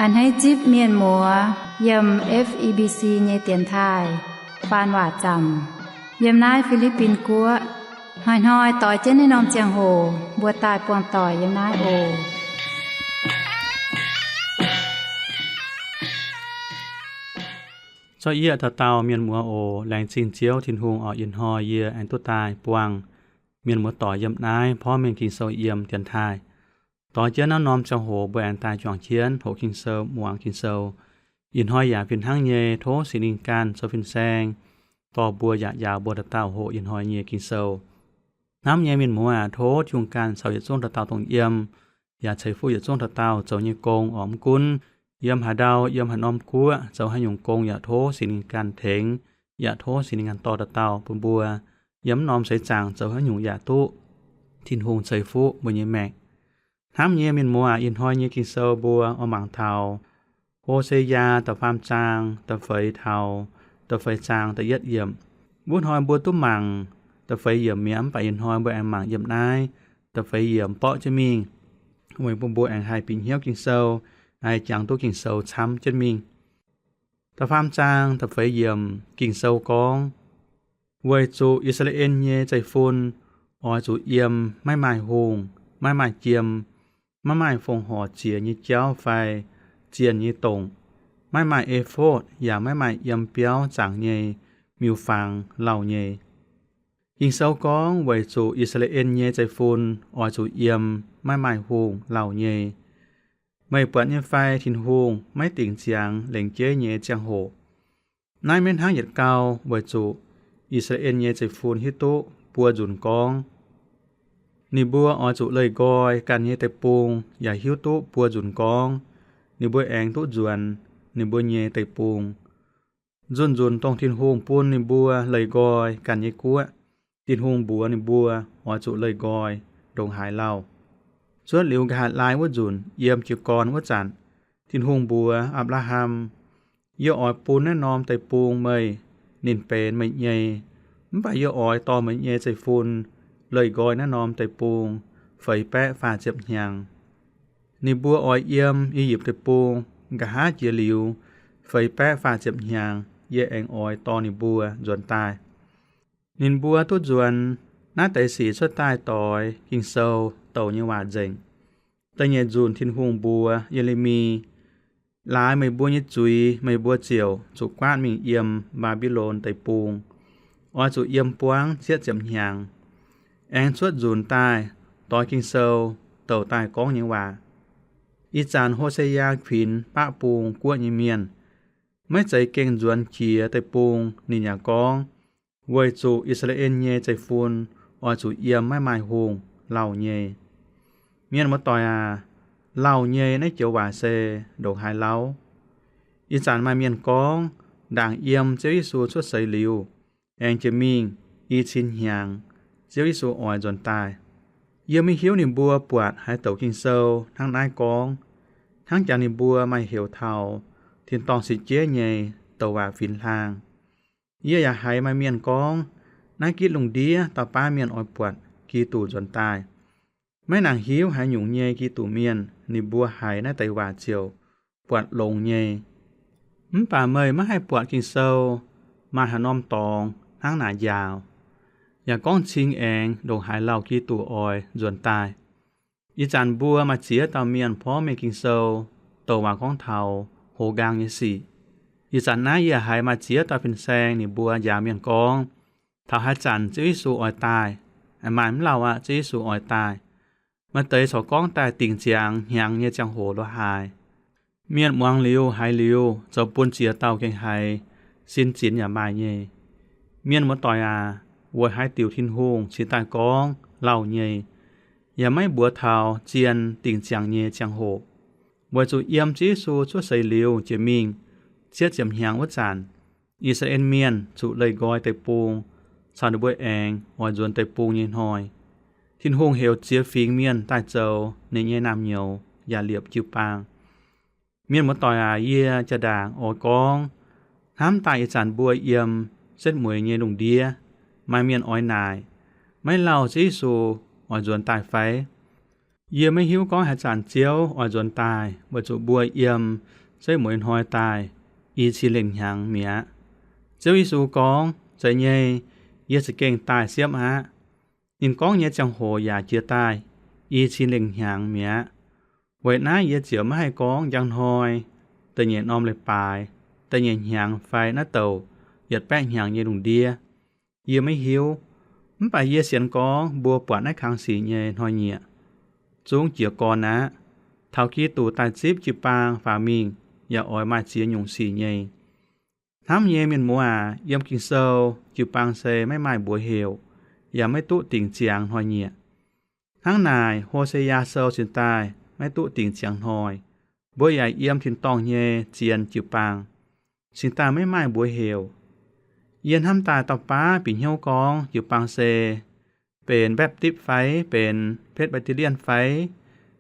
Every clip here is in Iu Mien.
A'hneiv zipv mienh muoz yiem F E B C nyei dienx taaih faan waac zaamc yiem naaiv Fi^li^bin Guoqv. Hnoi-hnoi doix jienv naaiv norm ziangh hoc mbuo daaih buangh doic yiem naaiv oc. Zorqv yie dauh dauh mienh muoz oc. Laengz zingh Ziouv Tin-Hungh oc, ih hnoi yie aengx duqv daaih buangh mienh muoz doic yiem naaiv porv mengh Ging-Sou yiem dienx taaih. Doix jienv naaiv norm ziangh hoc mbuo aengx daaih juangc jienv hoqc Ging-Sou, muangx Ging-Sou. Ih hnoi yaac fih hnangv nyei, tov Singx Lingh ganh zoux fin-saeng dorh mbuo yaac njaaux mbuo dauh dauh hoqc ih hnoi nyei Ging-Sou. Hnamv nyei mienh muoz aac, tov Tin-Hungh ganh caux yietc zungv dauh dauh dongh yiem, yaac ceix fuqv yietc zungv dauh dauh zoux nyei gong oc. Mv gunv yiem haaix ndau, yiem haaix norm guoqv, zoux haaix nyungc gong yaac tov Singx Lingh ganh tengx, yaac tov Singx Lingh ganh dorh dauh dauh bun mbuo yiem mv norm seix zaangc zoux haaix nyungc yaac duqv Tin-Hungh ceix fuqv mbuo nyei maengc. Hnamv nyei mienh muoz aac, ih hnoi nyei Ging-Sou mbuo oix mangc taux Ho^se^yaa da'faam zaang da'feix taux da'feix zaang da'yietv yiemc. Wuov hnoi mbuo duqv mangc da'feix yiemc mi'aqv, mv baac ih hnoi mbuo aengx mangc yiem naaiv da'feix yiemc borqv jienv mingh, weic bun mbuo aengx haih bieqc hnyouv Ging-Sou, haih jangx duqv Ging-Sou camv jienv mingh. Da'faam zaang da'feix yiemc Ging-Sou gorngv, weic zuqc I^saa^laa^en nyei zeiv-fun oix zuqc yiem maiv maaih hungh, maiv maaih jiem, maiv maaih fongc horc ziex nyei jauv fai zienh nyei dongc, maiv maaih efotv yaac maiv maaih yiem biauv zaangc nyei miuc-fangx lauh nyei. Ging-Sou gorngv weic zuqc I^saa^laa^en nyei zeiv-fun oix zuqc yiem maiv maaih hungh lauh nyei. Meih buatc nyei fai Tin-Hungh maiv dingc ziangx lengc jeiv nyei ziangh hoc? Naaiv maiv hnangv yietc gau weic zuqc I^saa^laa^en nyei zeiv-fun hiuv duqv buo nzunc gorngv ninh mbuo oix zuqc leih nqoi ganh nyei deic-bung, yaac hiuv duqv buo nzunc gorngv ninh mbuo aengx duqv nzuonx ninh mbuo nyei deic-bung. Nzunc-nzunc dongh Tin-Hungh bun ninh mbuo leih nqoi ganh nyei guoqv, Tin-Hungh mbuox ninh mbuo oix zuqc leih nqoi ndongc haaix lauh. Cuotv liuz nqa'haav laai wuov nzunc yiem jiez gorn wuov zanc, Tin-Hungh mbuox Apc^laa^ham, yie oix bun naaiv norm deic-bung meih ninh benx meih nyei, mv baac yie oix dorh meih nyei zeiv-fun leih nqoi naaiv norm deic-bung feix baeqv faah ziepc hnyangx. Ninh mbuo oix yiem I^yipv Deic-Bung nqa'haav jiex liuz feix baeqv faah ziepc hnyangx, yie aengx oix dorh ninh mbuo nzuonx daaih. Ninh mbuo duqv nzuonx. Naaiv deix sic cuotv daaih doix Ging-Sou douc nyei waac nzengc. Da'nyeic nzunc Tin-Hungh mbuox Ye^le^mi, laaix meih mbuo nyei zuiz meih mbuo ziouc zuqc guaatv mingh yiem Mbaa^mbi^lon Deic-Bung, oix zuqc yiem buangv cietv ziepc hnyangx. Aengx cuotv nzunc daaih doix Ging-Sou douc daaih gorngv nyei waac. Ih zanc Ho^se^yaa kuinx baqv bung guoqv nyei mienh, maiv zeiz gengh nzuonx jiex deic-bung. Ninh yaac gorngv, weic zuqc I^saa^laa^en nyei zeiv-fun oix zuqc yiem maiv maaih hungh lauh nyei. Mienh muoz-doic aac, lauh nyei naaiv joux waac se ndongc haaix lauh? Ih zanc maaih mienh gorngv, ndaangc yiem Ziouv Yesu cuotv seix liuz, aengx jiex mingh i cin hnyangx, Ziouv Yesu oix nzuonx daaih. Yie maiv hiuv ninh mbuo buatc haaix douc Ging-Sou hnangv naaiv gorngv, hnangv jangx ninh mbuo maaih heuc taux tin-dorngh sitv jeiv nyei douc waac finx hlaang. Yie yaac haiz maaih mienh gorngv, naaiv gitv lungh ndiev dauh baav mienh oix buatc Giduc nzuonx daaih. Maiv nangc hiuv haaix nyungc nyei Giduc mienh, ninh mbuo haiz naaiv deix waac ziouc buatc longx nyei. Mv baac meih maiv haih buatc Ging-Sou maaih haaix norm dorngx hnangv naaic njaaux, yaac gorngv cing aengx ndongc haaix lauh Giduc oix nzuonx daaih. Ih zanc mbuo maaih ziex dauh mienh porv mengh Ging-Sou, douc waac gorngv taux hoz nqaang nyei sic. Ih zanc naaiv yie haiz maaih ziex dauh fin-saeng ninh mbuo njaaux mienh gorngv, taux haaix zanc Ziouv Yesu oix daaih? Maaih mv lauh aqv, Ziouv Yesu oix daaih. Maaih deix corc gorngv daaih dingc ziangx hnyangx nyei ziangh hoc lorz haaix. Mienh muangx liuz haiz liuz, zoux bun ziex dauh gengh haiz sin zinx yaac maaih nyei. Mienh muoz-doic aac, weic haaix diuc Tin-Hungh cingx daaih gorngv lauh nyei, yaac maiv mbuox taux zien dingc ziangx nyei ziangh hoc? Weic zuqc yiem Ziouv Yesu cuotv seix liuz jiex mingh cietv ziepc hnyangx wuov zanc, I^saa^laa^en Mienh zuqc leih nqoi deic-bung caux ninh mbuo aengx oix nzuonx deic-bung nyei hnoi. Tin-Hungh heuc ziex fingx mienh daaih zoux ninh nyei naamh nyouz yaac liepc jiu-baang. Mienh muoz-doic aac, yie jaa-ndaangc oix gorngv, hnamv daaih ih zanc mbuo yiem setv mueiz nyei lungh ndiev, maaih mienh oix naaic, maiv lauh Ziouv Yesu oix nzuonx daaih fai? Yie maiv hiuv gorngv haaix zanc Ziouv oix nzuonx daaih weic zuqc mbuo yiem setv mueiz hnoi daaih i cin lengh hnyangx mi'aqv. Ziouv Yesu gorngv, Zeiz nyei, yie za'gengh daaih siepv aqv. Ninh gorngv nyei ziangh hoc yaac jiez daaih i cin lengh hnyangx mi'aqv. Weic naaiv yie ziouc maiv haih gorngv njang hnoi, da'nyeic norm leiz-baaix, da'nyeic hnyangx fai naaiv douc yietc baeqv hnyangx nyei lungh ndiev. Yie maiv hiuv. Mv baac yie sienx gorngv mbuo buatc naaiv kang sic nyei hnoi-nyieqc zungv jiez gorn aqv. Taux Giduc daaih zipv jiu-baang faaux mingh yaac oix maaih ziex nyungc sic nyei. Hnamv nyei mienh muoz aac, yiem Ging-Sou jiu-baang se maiv maaih mbuox heuc, yaac maiv duqv dingc ziangx hnoi-nyieqc. Hnangv naaic, Ho^se^yaa Sou cingx daaih maiv duqv dingc ziangx hnoi. Mbuo yaac yiem tin-dorngh nyei zien jiu-baang cingx daaih maiv maaih mbuox heuc. Yie hnamv daaih dauh baav bieqc hnyouv gorngv jiu-baang se benx Mbaptist fai, benx Presbyterian fai,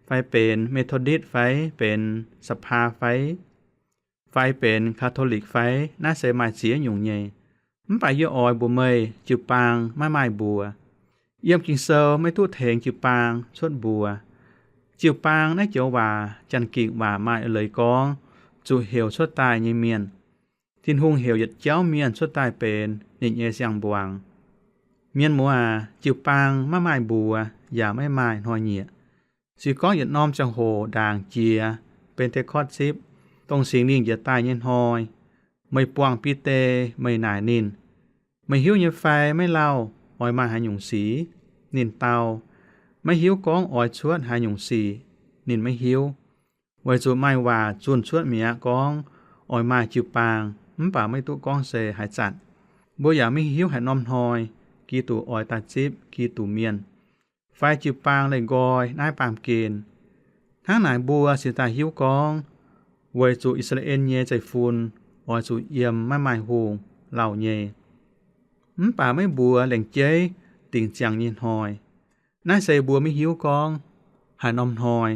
fai benx Methodist fai, benx Sapaa fai, fai benx Catholic fai, naaiv se maaih ziex nyungc nyei. Mv baac yie oix mbuox meih, jiu-baang maiv maaih mbuox. Yiem Ging-Sou maiv duqv tengx jiu-baang cuotv mbuox. Jiu-baang naaiv joux waac Janx-Ging waac maaih eix leiz gorngv zuqc heuc cuotv daaih nyei mienh. Tin-Hungh heuc yietc jauv mienh cuotv daaih benx ninh nyei siang-mbuangz. Mienh muoz aac, jiu-baang maiv maaih mbuox yaac maiv maaih hnoi-nyieqc. Se gorngv yietc norm ziangh hoc ndaangc jiex Bente^kortv Zipv, dongh Singx Lingh njiec daaih nyei hnoi, meih buangh Bide, meih naaic ninh, Meih hiuv nyei fai maiv lauh oix maaih haaix nyungc sic? Ninh dau, Maiv hiuv gorngv oix cuotv haaix nyungc sic. Ninh maiv hiuv, weic zuqc maaih waac zunh cuotv mi'aqv gorngv oix maaih jiu-baang, mv baac maiv duqv gorngv se haaix zanc. Mbuo yaac maiv hiuv haaix norm hnoi Giduc oix daaih zipv Giduc mienh, fai jiu-baang leih nqoi naaiv baamh gen. Hnangv naaic mbuo cingx daaih hiuv gorngv, weic zuqc I^saa^laa^en nyei zeiv-fun oix zuqc yiem maiv maaih hungh lauh nyei, mv baac maiv mbuox lengc jeiv dingc ziangx nyei hnoi. Naaiv se mbuo maiv hiuv gorngv haaix norm hnoi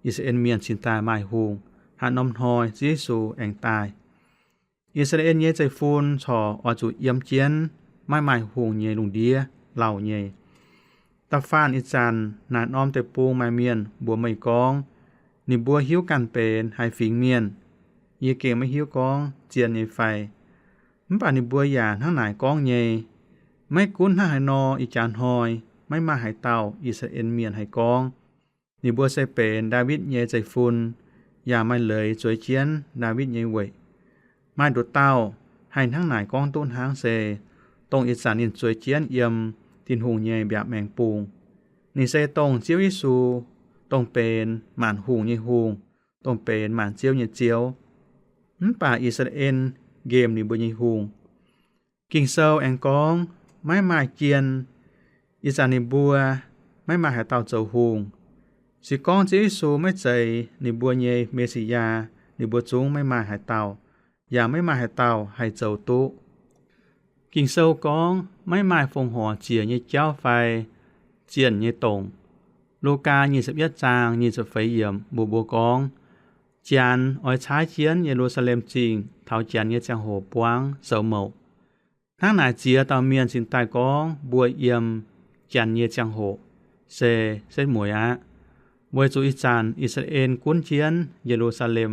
I^saa^laa^en mienh cingx daaih maaih hungh, haaix norm hnoi Ziouv Yesu aengx daaih. I^saa^laa^en nyei zeiv-fun corc oix zuqc yiem jienv maiv maaih hungh nyei lungh ndiev lauh nyei. Da'faanh ih zanc naaic norm deic-bung maaih mienh mbuox meih gorngv, ninh mbuo hiuv ganh benx haaix fingx mienh. Yie gengh maiv hiuv gorngv zien nyei fai, mv baac ninh mbuo yaac hnangv naaic gorngv nyei. Maiv gunv hnangv haaix nor, ih jaax hnoi maiv maaih haaix dauh I^saa^laa^en mienh haih gorngv, ninh mbuo se benx Ndaawitv nyei zeiv-fun, yaac maaih leiz zueiz jienv Ndaawitv nyei weic. Maaih nduqc dauh haih hnangv naaic gorngv duqv hnangv se dongh ih zanc ninh zueiz jienv yiem Tin-Hungh nyei mbiaauc maengx bung. Ninh se dongh Ziouv Yesu, dongh benx maanc hungh nyei Hungh, dongh benx maanc ziouv nyei Ziouv. Mv baac I^saa^laa^en nqemh ninh mbuo nyei hungh. Ging-Sou aengx gorngv, maiv maaih jien, ih zanc ninh mbuo maiv maaih haaix dauh zoux hungh. Se gorngv Ziouv Yesu maiv zeiz ninh mbuo nyei Me^si^yaa, ninh mbuo zungv maiv maaih haaix dauh, yaac maiv maaih haaix dauh haih zoux duqv. Ging-Sou gorngv, maiv maaih fongc horc ziec nyei jauv fai zienh nyei dongc. Lugaa nyic ziepc yietv zaang nyic ziepc feix yiemc mbuox mbuo gorngv, Janx oix caaiv jienv Ye^lu^saa^lem Zingh taux Janx nyei ziangh hoc buangv soux mouc. Hnangv naaic ziex dauh mienh cingx daaih gorngv mbuo yiem Janx nyei ziangh hoc se setv mueiz aqv. Weic zuqc ih zanc I^saa^laa^en gunv jienv Ye^lu^saa^lem,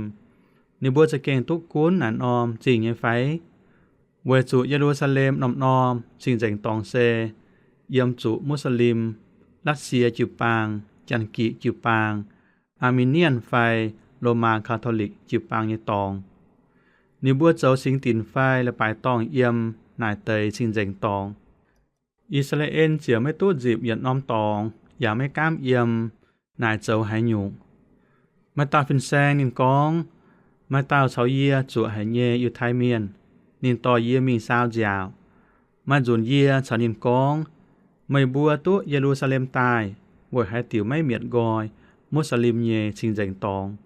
ninh mbuo za'gengh duqv gunv naaic norm zingh nyei fai? Weic zuqc Ye^lu^saa^lem norm-norm cing-nzengc dorngx se yiem zuqc Mu^saa^lem, Laatv^sie jiu-baang, Janx-Giqc jiu-baang, Aa^mi^nie fai Lomaa Katolikc jiu-baang nyei dorngx. Ninh mbuo zoux singx dinc fai leiz-baaix dorngh yiem naaic deix cing-nzengc dorngx. I^saa^laa^en ziouc maiv duqv nzipc yietc norm dorngx yaac maiv gaamv yiem naaic zoux haaix nyungc. Maaih dauh fin-saeng ninh gorngv, maaih dauh caux yie zuoqc haic nyei Yiutai Mienh, ninh dorh yie mingh saau nziaauc. Maaih nzunc yie caux ninh gorngv, meih mbuo duqv Ye^lu^saa^lem daaih weic haaix diuc maiv mietc nqoi Mu^saa^lem nyei cing-nzengc dorngx,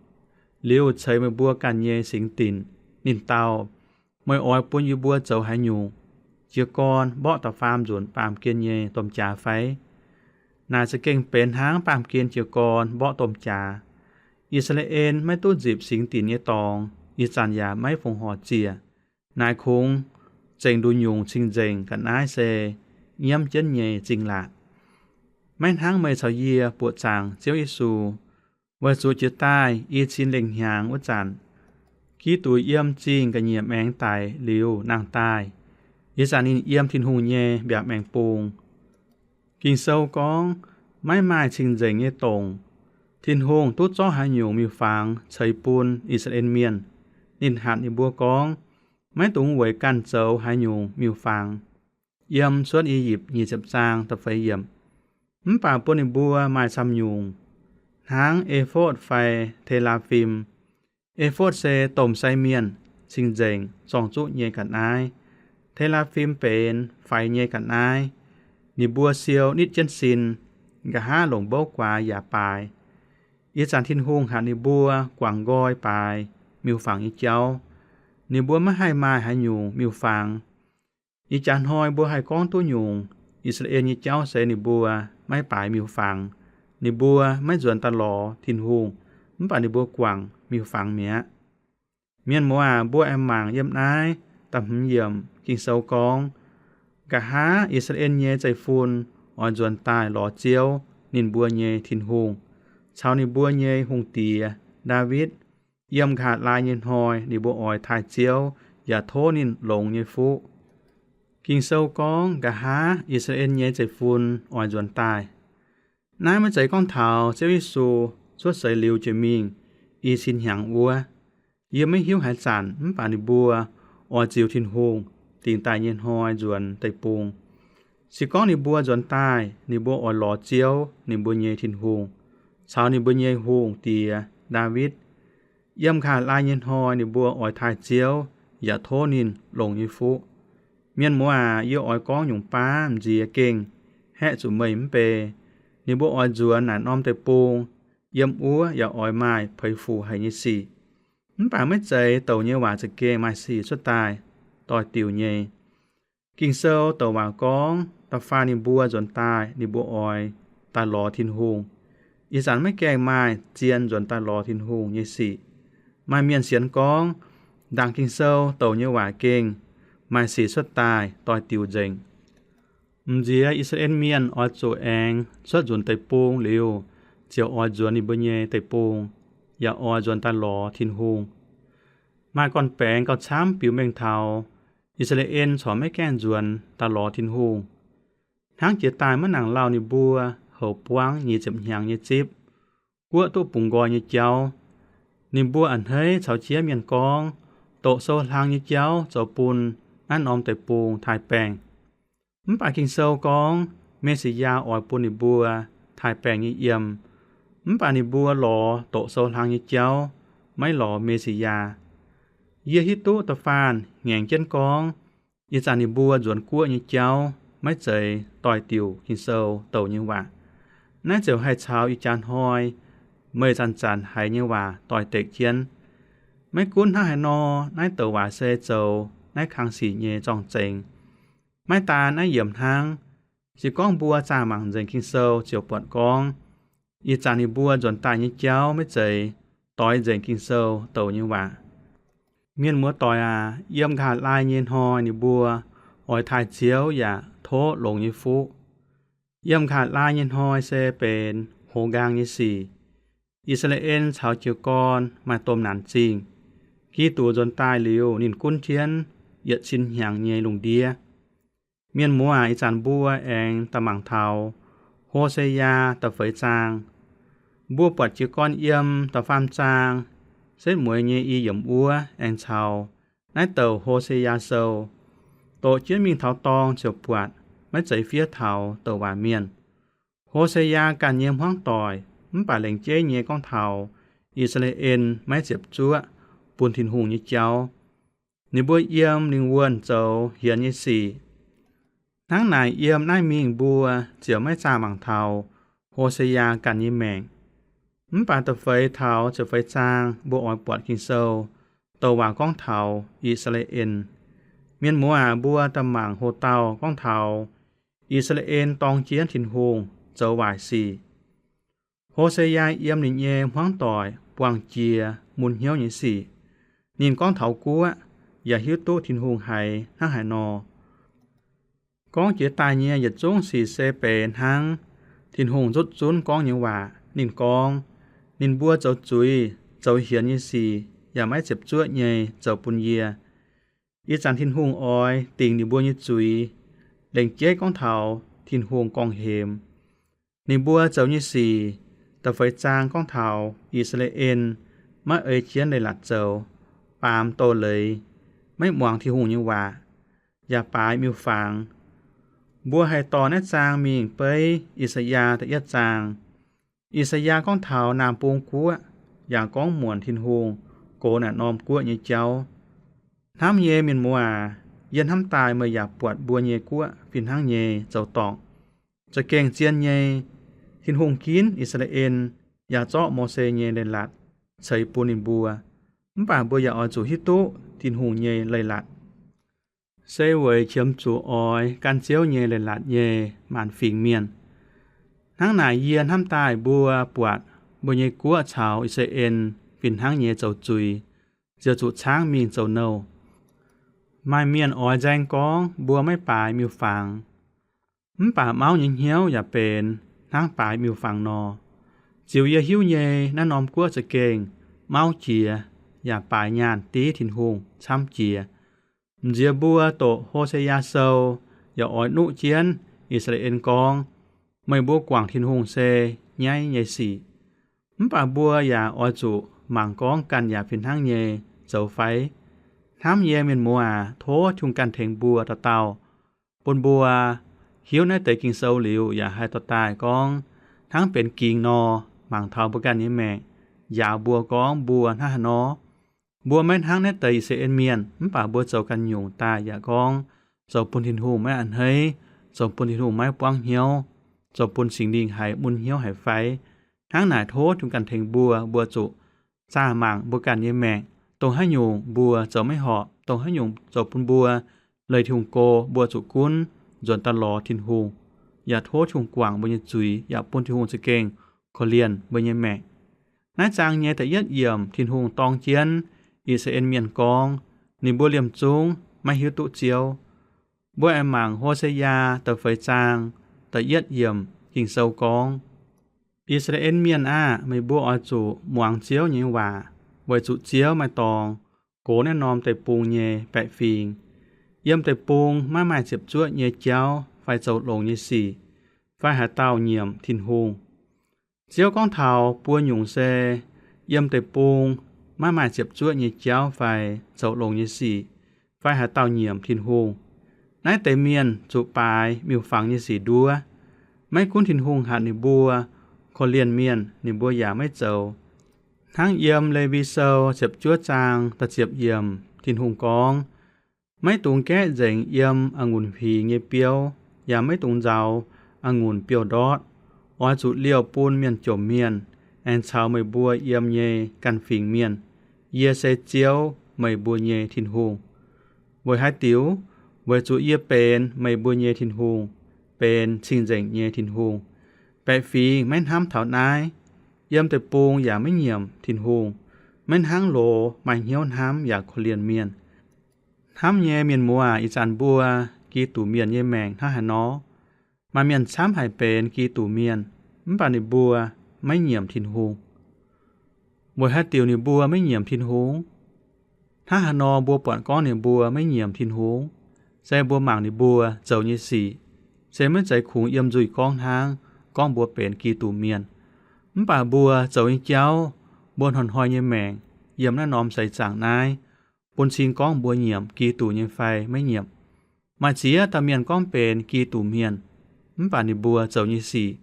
liuz ceix meih mbuo ganh nyei singx dinc. Ninh dau, meih oix bun yie mbuo zoux haaix nyungc? Jiez gorn mborqv da'faam nzunc baamh gen nyei domh jaax fai? Naaic za'gengh benx hnangv baamh gen jiez gorn mborqv domh jaax. I^saa^laa^en maiv duqv nzipc singx dinc nyei dorngx, ih zanc yaac maiv fongc horc ziec. Naaic kungx zengc nduqc nyungc cing-nzengc ga'naaiv se nyiemv jienv nyei zingh laatc. Maiv hnangv meih caux yie buoqc zaangc Ziouv Yesu, weic zuqc jiex daaih i cin lengh hnyangx wuov zanc, Giduc yiem zingh ga'nyiec maengx daic liuz nangh daaih. Ih zanc ninh yiem Tin-Hungh nyei mbiaauc maengx bung. Ging-Sou gorngv, maiv maaih cing-nzengc nyei dongc. Tin-Hungh duqv zorqv haaix nyungc miuc-fangx ceix bun I^saa^laa^en Mienh. Ninh hatc ninh mbuo gorngv, maiv dungx weic ganh zoux haaix nyungc miuc-fangx. Yiem Cuotv I^yipv nyic ziepc zaang da'feix yiemc. Mv baac bun ninh mbuo maaih camv nyungc, hnangv e^fotv fai te^laa^fim. E^fotv se domh sai mienh, cing-nzengc, zorng-zuqv nyei ga'naaiv. Te^laa^fim benx faix nyei ga'naaiv. Ninh mbuo siou nitv jienv sin, nqa'haav longc mbouv guaax yaac baaix. Ih zanc Tin-Hungh hatc ninh mbuo guangc nqoi baaix miuc-fangx nyei jauv. Ninh mbuo maiv haih maaih haaix nyungc miuc-fangx. Ih jaax hnoi mbuo haih gorngv duqv nyungc, I^saa^laa^en nyei jauv se ninh mbuo maiv baaix miuc-fangx. Ninh mbuo maiv nzuonx daaih lorz Tin-Hungh, mv baac ninh mbuo guangc miuc-fangx mi'aqv. Mienh muoz aac, mbuo aengx mangc yiem naaiv da'hmz yiemc Ging-Sou gorngv, nqa'haav I^saa^laa^en nyei zeiv-fun oix nzuonx daaih lorz Ziouv, ninh mbuo nyei Tin-Hungh, caux ninh mbuo nyei hungh diex, Ndaawitv. Yiem nqa'haav laai nyei hnoi ninh mbuo oix taaih Ziouv yaac tov ninh longx nyei fuqv. Ging-Sou gorngv nqa'haav I^saa^laa^en nyei zeiv-fun oix nzuonx daaih. Naaiv maiv zeiz gorngv taux Ziouv Yesu cuotv seix liuz jiex mingh i cin hnyangx wuov. Yie maiv hiuv haaix zanc mv baac ninh mbuo oix ziux Tin-Hungh dingc daaih nyei hnoi nzuonx deic-bung. Se gorngv ninh mbuo nzuonx daaih, ninh mbuo oix lorz Ziouv, ninh mbuo nyei Tin-Hungh, caux ninh mbuo nyei hungh diex, Ndaawitv. Yiem nqa'haav laai nyei hnoi ninh mbuo oix taaih Ziouv yaac tov ninh longx nyei fuqv. Mienh muoz aac, yie oix gorngv nyungc baav m'nziex gengh haeqv zuqc meih mv bei. Ninh mbuo oix nzuonx naaic norm deic-bung, yiem wuov yaac oix maaih peix fuc haic nyei sic. Mv baac maiv zeiz douc nyei waac za'gengh maaih sic cuotv daaih doix-diuc nyei. Ging-Sou douc waac gorngv, da'faanh ninh mbuo nzuonx daaih, ninh mbuo oix daaih lorz Tin-Hungh. Ih zanc maiv gaengh maaih zien nzuonx daaih lorz Tin-Hungh nyei sic. Maaih mienh sienx gorngv, ndaangc Ging-Sou douc nyei waac gengh maaih sic cuotv daaih doix-diuc nzengc. M'nziex I^saa^laa^en Mienh oix zuqc aengx cuotv nzunc deic-bung liuz, ziouc oix nzuonx ninh mbuo nyei deic-bung, yaac oix nzuonx daaih lorz Tin-Hungh. Maaih gorn-baengx gauh camv biux mengh taux I^saa^laa^en corc maiv gaengh nzuonx daaih lorz Tin-Hungh. Hnangv jiex daaih maiv nangc lauh ninh mbuo houc buangv nyic ziepc hnyangx nyei zipv, guoqv duqv bungx nqoi nyei jauv. Ninh mbuo a'hneiv caux jiex mienh gorngv, doqc sou hlang nyei jauv zoux bun naaiv norm deic-bung taaih baengh. Mv baac Ging-Sou gorngv, Me^si^yaa oix bun ninh mbuo taaih baengh nyei yiem. Mv baac ninh mbuo lorz doqc sou hlang nyei jauv, maiv lorz Me^si^yaa. Yie hiuv duqv da'faanh ngaengc jienv gorngv, ih zanc ninh mbuo nzuonx guoqv nyei jauv maiv zeiz doix-diuc Ging-Sou douc nyei waac. Naaiv ziouc haih caux ih jaax hnoi meih zanc-zanc haiz nyei waac doix-dekc jienv. Maiv gunv hnangv haaix nor, naaiv douc waac se zoux naaiv kang sic nyei zorng-zengx. Maiv daan naaiv yiemc hnangv, se gorngv mbuo zaah mangc nzengc Ging-Sou ziouc buatc gorngv, ih zanc ninh mbuo nzuonx daaih nyei jauv maiv zeiz doix nzengc Ging-Sou douc nyei waac. Mienh muoz-doic aac, yiem nqa'haav laai nyei hnoi ninh mbuo oix taaih Ziouv yaac tov longx nyei fuqv. Yiem nqa'haav laai nyei hnoi se benx hoz nqaang nyei sic. I^saa^laa^en caux jiez gorn maaih domh naanc zingh. Giduc nzuonx daaih liuz, ninh gunv jienv yietc cin hnyangx nyei lungh ndiev. Mienh muoz aac, ih zanc mbuo aengx daaih mangc taux Ho^se^yaa da'feix zaang. Mbuo buatc jiez gorn yiem da'faam zaang setv mueiz nyei i yiemc wuov aengx caux naaiv douc Ho^se^yaa Sou. Doqc jienv mingh taux dorngh ziouc buatc, maiv zeiz fiev taux douc waac mienh. Ho^se^yaa ganh nyei hmuangv doic mv baac lengc jeiv nyei gorngv taux I^saa^laa^en maiv ziepc zuoqv bun Tin-Hungh nyei jauv. Ninh mbuo yiem lingh wuonh zoux hienx nyei sic. Hnangv naaic, yiem naaiv mingh mbuo ziouc maiv zaah mangc taux Ho^se^yaa ganh nyei maengc. Mv baac da'feix taux ziepc feix zaang mbuo oix buatc Ging-Sou douc waac gorngv taux I^saa^laa^en. Mienh muoz aac, mbuo daaih mangc hoc-dauh gorngv taux I^saa^laa^en dorng jienv Tin-Hungh zoux waaic sic. Ho^se^yaa yiem ninh nyei hmuangv doic buangh jiex mun hnyouv nyei sic. Ninh gorngv taux guoqv yaac hiuv duqv Tin-Hungh haiz hnangv haaix nor. Gorngv jiex daaih nyei yietc zungv sic se benx hnangv Tin-Hungh ndutv zunv gorngv nyei waac. Ninh gorngv, ninh mbuo zoux zuiz, zoux hienx nyei sic yaac maiv ziepc zuoqv nyei zoux bun yie. Ih zanc Tin-Hungh oix dingc ninh mbuo nyei zuiz. Lengc jeiv gorngv taux Tin-Hungh gorngv-hemx ninh mbuo zoux nyei sic. Da'feix zaang gorngv taux I^saa^laa^en maiv ei jienv leiz-latc zoux, baamz doz-leiz, maiv muangx Tin-Hungh nyei waac, yaac baaix miuc-fangx. Mbuo haih dorh naaiv zaang mingh beiv I^saa^yaa da'yietv zaang. I^saa^yaa gorngv taux Naamh Bung Guoqv, yaac gorngv muonc Tin-Hungh gox naaic norm guoqv nyei jauv. Hnamv nyei mienh muoz aac, yie hnamv daaih meih yaac buatc mbuo nyei guoqv fih hnangv nyei zoux dorngc. Za'gengh zien nyei, Tin-Hungh ginv I^saa^laa^en yaac zorqv Mose nyei leiz-latc ceix bun ninh mbuo. Mv baac mbuo yaac oix zuqc hiuv duqv Tin-Hungh nyei leiz-latc se weic qiemx zuqc oix gan Ziouv nyei leiz-latc nyei maanc fingx mienh. Hnangv naaic yie hnamv daaih mbuo buatc mbuo nyei guoqv caux I^saa^laa^en fih hnangv nyei zoux zuiz, ziouc zuqc caangv mingh zoux nouh. Maaih mienh oix nzaeng gorngv mbuo maiv baaix miuc-fangx, mv baac mauv nyei hnyouv yaac benx hnangv baaix miuc-fangx nor. Ziux yie hiuv nyei, naaiv norm guoqv za'gengh mauv jiex yaac baaix nyaanh div Tin-Hungh camv jiex. M'nziex mbuo doqc Ho^se^yaa Sou yaac oix nuqv jienv I^saa^laa^en gorngv, meih mbuo guangc Tin-Hungh se nyaiv nyei sic. Mv baac mbuo yaac oix zuqc mangc gorngv ganh yaac fih hnangv nyei zoux fai. Hnamv nyei mienh muoz aac, tov Tin-Hungh ganh tengx mbuo dauh dauh, bun mbuo hiuv naaiv deix Ging-Sou liuz yaac haih dorh daaih gorngv hnangv benx gingx nor mangc taux mbuo ganh nyei maengc, njaaux mbuo gorngv mbuo hnangv haaix nor. Mbuo maiv hnangv naaiv deix I^saa^laa^en Mienh, mv baac mbuo zoux ganh nyungc daaih yaac gorngv zoux bun Tin-Hungh maiv a'hneiv, zoux bun Tin-Hungh maiv buangv hnyouv, zoux bun Singx Lingh haiz mun hnyouv haic fai. Hnangv naaic tov Tin-Hungh ganh tengx mbuo, mbuo zuqc zaah mangc mbuo ganh nyei maengc, dongh haaix nyungc mbuo zoux maiv horpc, dongh haaix nyungc zoux bun mbuo leih Tin-Hungh go, mbuo zuqc gunv nzuonx daaih lorz Tin-Hungh, yaac tov Tin-Hungh guangc mbuo nyei zuiz, yaac bun Tin-Hungh za'gengh korv-lienh mbuo nyei maengc. Naaiv zaang nyei da'yietv yiemc Tin-Hungh dorng jienv I^saa^laa^en Mienh gorngv, ninh mbuo liemh zungv maiv hiuv duqv Ziouv. Mbuo aengx mangc Ho^se^yaa da'feix zaang da'yietv yiemc Ging-Sou gorngv, I^saa^laa^en Mienh aah! Meih mbuo oix zuqc muangx Ziouv nyei waac, weic zuqc Ziouv maaih dorngx gox naaiv norm deic-bung nyei baeqc fingx. Yiem deic-bung maiv maaih ziepc zuoqv nyei jauv fai zoux longx nyei sic, fai haaix dauh nyiemc Tin-Hungh. Ziouv gorngv taux buo nyungc se yiem deic-bung maiv maaih ziepc zuoqv nyei jauv fai zoux longx nyei sic, fai haaix dauh nyiemc Tin-Hungh. Naaiv deix mienh zuqc baaix miuc-fangx nyei sic nduov. Maiv gunv Tin-Hungh hatc ninh mbuo, korv-lienh mienh, ninh mbuo yaac maiv zoux. Hnangv yiem Lewi Sou ziepc juov zaang da'ziepc yiemc Tin-Hungh gorngv, maiv dungx gaeqv nzengc yiem a'ngunc huingx nyei biouv, yaac maiv dungx nzaaux a'ngunc biouv-ndortv. Oix zuqc liouh bun mienh jomc mienh, aengx caux meih mbuo yiem nyei ganh fingx mienh. Yie se Ziouv, meih mbuo nyei Tin-Hungh. Weic haaix diuc? Weic zuqc yie benx meih mbuo nyei Tin-Hungh, benx cing-nzengc nyei Tin-Hungh. Baeqc fingx maiv hnamv taux naaiv. Yiem deic-bung yaac maiv nyiemc Tin-Hungh, maiv hnangv loz maaih hnyouv hnamv yaac korv-lienh mienh. Hnamv nyei mienh muoz aac, ih zanc mbuo Giduc Mienh nyei maengc hnangv haaix nor? Maaih mienh camv haic benx Giduc Mienh, mv baac ninh mbuo maiv nyiemc Tin-Hungh. Weic haaix diuc ninh mbuo maiv nyiemc Tin-Hungh? Hnangv haaix nor mbuo buatc gorngv ninh mbuo maiv nyiemc Tin-Hungh? Se mbuo mangc ninh mbuo zoux nyei sic, se maiv zeiz kungx yiem nzuih gorngv hnangv, gorngv mbuo benx Giduc Mienh. Mv baac mbuo zoux nyei jauv, mbuo hnoi-hnoi nyei maengc yiem naaiv norm seix zaangc naaiv, bun cing gorngv mbuo nyiemc Giduc nyei fai maiv nyiemc. Maaih ziex dauh mienh gorngv benx Giduc Mienh, mv baac ninh mbuo zoux nyei sic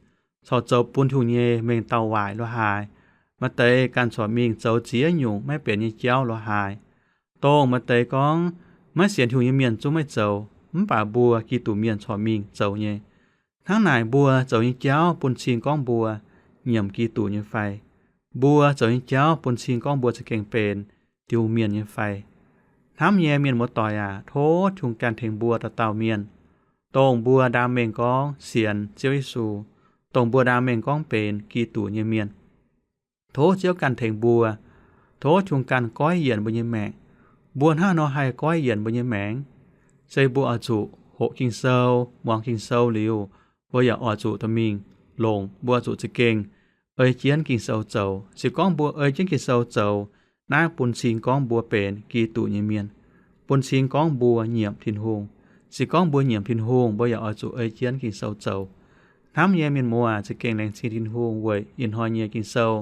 corc zoux bun Tin-Hungh nyei mengh dauh waaic lo haaix. Maaih deix ganh corc mingh zoux ziex nyungc maiv benx nyei jauv lo haaix. Dongh maaih deix gorngv maiv sienx Tin-Hungh nyei mienh zungv maiv zoux, mv baac mbuo Giduc Mienh corc mingh zoux nyei. Hnangv naaic mbuo zoux nyei jauv bun cing gorngv mbuo nyiemc Giduc nyei fai? Mbuo zoux nyei jauv bun cing gorngv mbuo za'gengh benx Tin-Hungh mienh nyei fai? Hnamv nyei mienh muoz-doic aac, tov Tin-Hungh ganh tengx mbuo dauh dauh mienh, dongh mbuo ndaam mengh gorngv sienx Ziouv Yesu, dongh mbuo ndaam mengh gorngv benx Giduc nyei mienh. Tov Ziouv ganh tengx mbuo. Tov Tin-Hungh ganh goiv yienc mbuo nyei maengc. Mbuo hnangv haaix nor haih goiv yienc mbuo nyei maengc? Se mbuo oix zuqc hoqc Ging-Sou, muangx Ging-Sou liuz, mbuo yaac oix zuqc dorh mingh longc, mbuo zuqc za'gengh ei jienv Ging-Sou zoux. Se gorngv mbuo ei jienv Ging-Sou zoux, naaiv bun cing gorngv mbuo benx Giduc nyei mienh, bun cing gorngv mbuo nyiemc Tin-Hungh. Se gorngv mbuo nyiemc Tin-Hungh, mbuo yaac oix zuqc ei jienv Ging-Sou zoux. Hnamv nyei mienh muoz, za'gengh laengz zingh Tin-Hungh weic ih hnoi nyei Ging-Sou,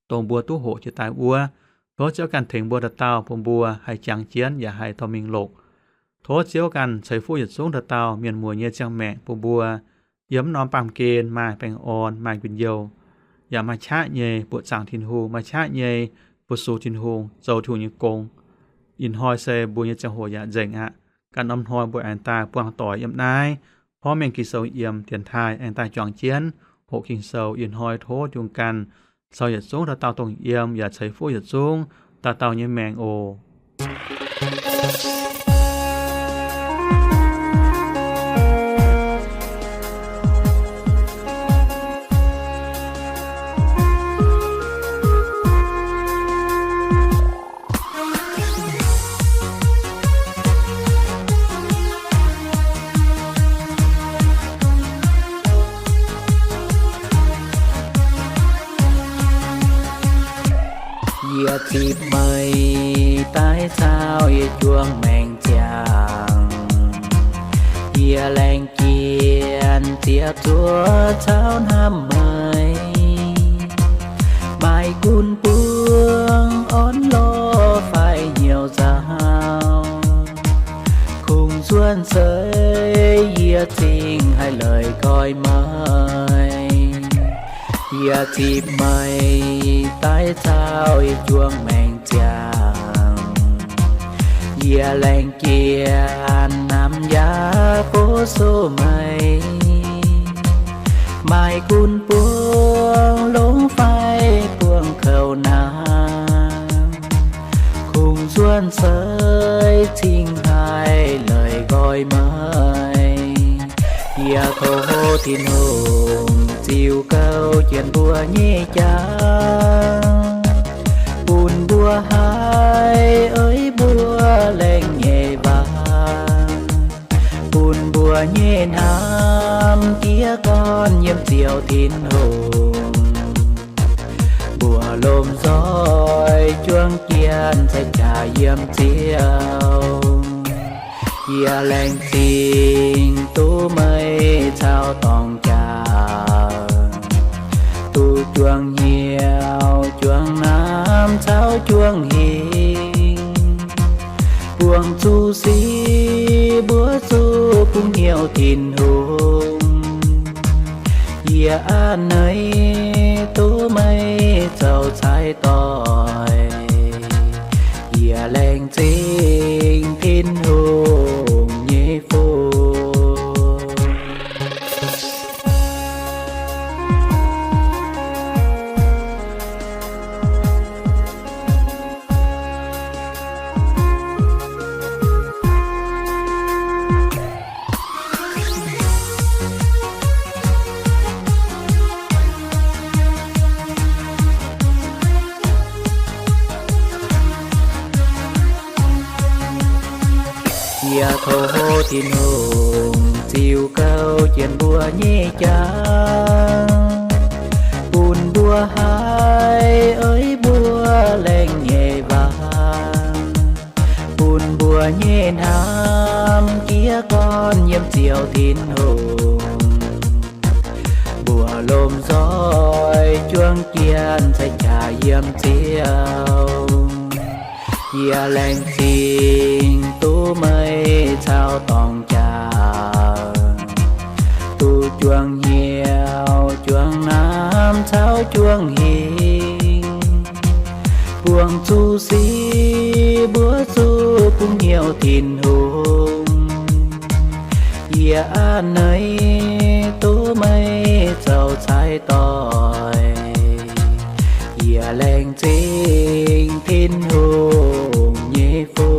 dongh mbuo duqv hoqc jiex daaih wuov. Tov Ziouv ganh tengx mbuo dauh dauh, bun mbuo haih jangx jienv yaac haih dorh mingh longc. Tov Ziouv ganh ceix fuqv yietc zungv dauh dauh mienh muoz nyei ziangh maengc, bun mbuo yiem norm baamh gen maaih baengh orn, maaih njien-youh, yaac maaih qaqv nyei buoqc zaangc Tin-Hungh, maaih qaqv nyei fu-sux Tin-Hungh, zoux Tin-Hungh nyei gong. Ih hnoi se mbuo nyei ziangh hoc yaac nzengc aqv. Ganh norm hnoi mbuo aengx daaih buangh doic yiem naaiv porv mengh Ging-Sou yiem dienx taaih aengx daaih juangc jienv hoqc Ging-Sou. Ih hnoi tov Tin-Hungh ganh caux yietc zungv dauh dauh dongh yiem yaac ceix fuqv yietc zungv dauh dauh nyei maengc oc. Yie zipv meih daaih caux yie juangc maengc ziangh. Yie laengz jienv ziepc zuoqv caux hnamv meih. Maaih gunv buangv orn lorh fai hnyouv nzauh, kungx cuotv seix yie cingx haih leih nqoi meih. Yie zipv meih daaih caux yie juangc maengc ziangh. Yie laengz jienv namx yaac bov soh meih. Maaih gunv buangv longx fai buangv kouv naamh, kungx cuotv seix cingx haih leih nqoi meih. Yie tov Tin-Hungh ziux gouv jienv mbuo nyei jauv, bun mbuo haih ei mbuo laengz nyei waac, bun mbuo nyei hnamv diev gorn yiem Ziouv Tin-Hungh. Mbuo lomh nzoih juangc jienv cai jaax yiem Ziouv. Yie laengz zingh duqv meih caux dorngx jaax, duqv juangc hnyouv juangc namx caux juangc hingh, buangh zuqc sic mbuo zuqc bungx hnyouv Tin-Hungh. Yie a'hneiv duqv meih zoux cai doic. Yie laengz zingh Tin-Hungh nyei fun. Yie tov Tin-Hungh ziux gouv jienv mbuo nyei jauv, bun mbuo haih ei mbuo laengz nyei waac, bun mbuo nyei hnamv diev gorn yiem Ziouv Tin-Hungh. Mbuo lomh nzoih juangc jienv cai jaax yiem Ziouv. Yie laengz zingh duqv meih caux dorngx jaax, duqv juangc hnyouv juangc namx caux juangc hingh, buangh zuqc sic mbuo zuqc bungx hnyouv Tin-Hungh. Yie a'hneiv duqv meih zoux cai doic. Yie laengz zingh Tin-Hungh nyei fun.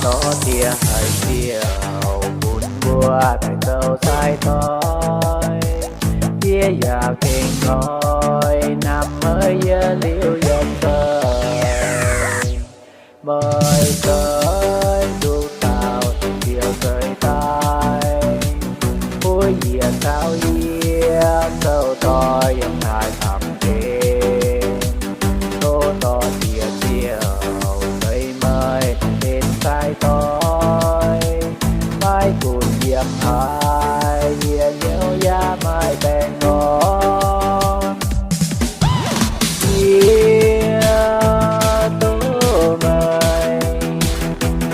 Dorh diex haic ziouc bun mbuo daaih zoux sai-doix. Yie yaac gengh hnoi hnamv meih yiem liuz yiem nzengc. Meih seix nduqc dauh ziouc seix daaih, buov yietc caux yie zoux doix yiem naaiv baamh gen. Tov dorh diex ziouc ceix meih benx sai-doix, maiv gunv yiem haaix, yie hnyouv yaac maiv baengh orn. Yie tov meih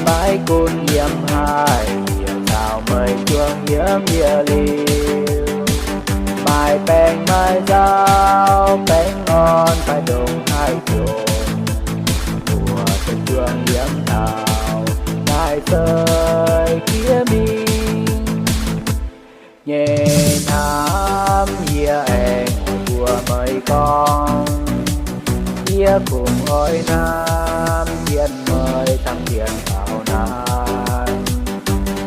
maiv gunv yiem haaix, yie caux meih juangc yiem yie liuz, maaih baengh maaih nzauh, baengh orn fai ndongc haaix jomc, mbuo se juangc yiem taux naaiv seix jiex mingh. Nyei hnamv yie aengx mbuox meih gorngv, yie kungx oix hnamv jienv meih camv jienv taux naaiv.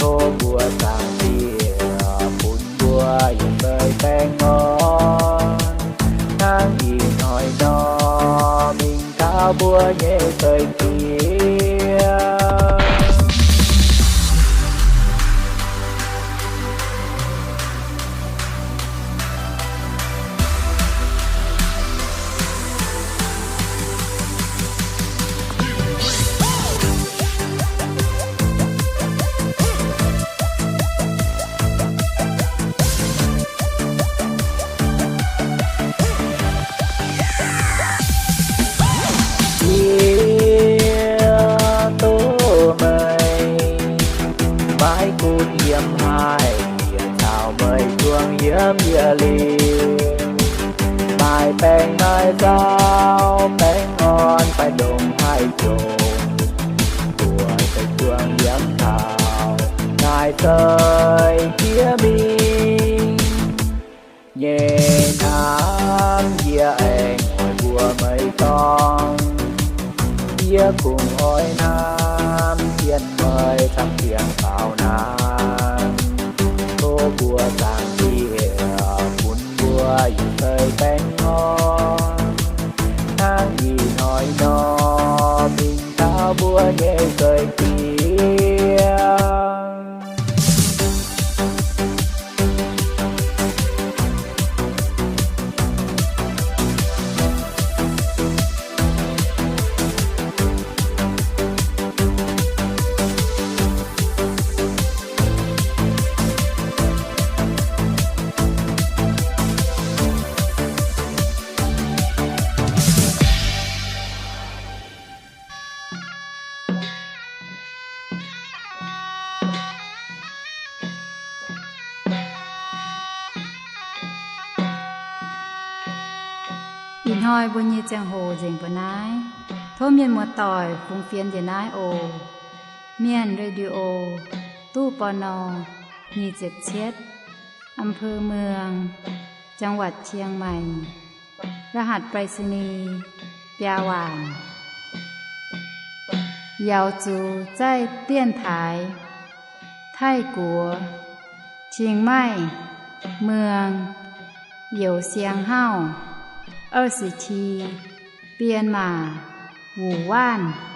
Tov mbuo Zaangc Diex bun mbuo yietc seix baengh orn, hnangv ih hnoi nor mingh taux mbuo nyei seix jiex. Yie tov meih maiv gunv yiem haaix, yie caux meih juangc yiem yie liuz, maaih baengh maaih nzauh, baengh orn fai ndongc haaix jomc, mbuo se juangc yiem taux naaiv seix jiex mingh. Nyei hnamv yie aengx oix mbuox meih gorngv, yie kungx oix hnamv jienv meih camv jienv taux naaiv. Tov mbuo Zaangc Diex bun mbuo yietc seix baengh orn, hnangv ih hnoi nor mingh taux mbuo nyei seix jiex. Ih hnoi mbuo nyei ziangh hoc nzengc mbuo naaiv. Tov mienh muoz-doic fungx fienx njiec naaiv oc. Mienh Radio, ตู้ ปณ. nyic ziepc cietv, อำเภอเมือง จังหวัดเชียงใหม่ รหัสไปรษณีย์ biaa waanc. Yaux zuqc zaih dienx taaix Taiv-Guoqv, Chiang Mai, Muang, Youz Siang Hauv, 二十七, Bienh Maac, Wuc Waanv.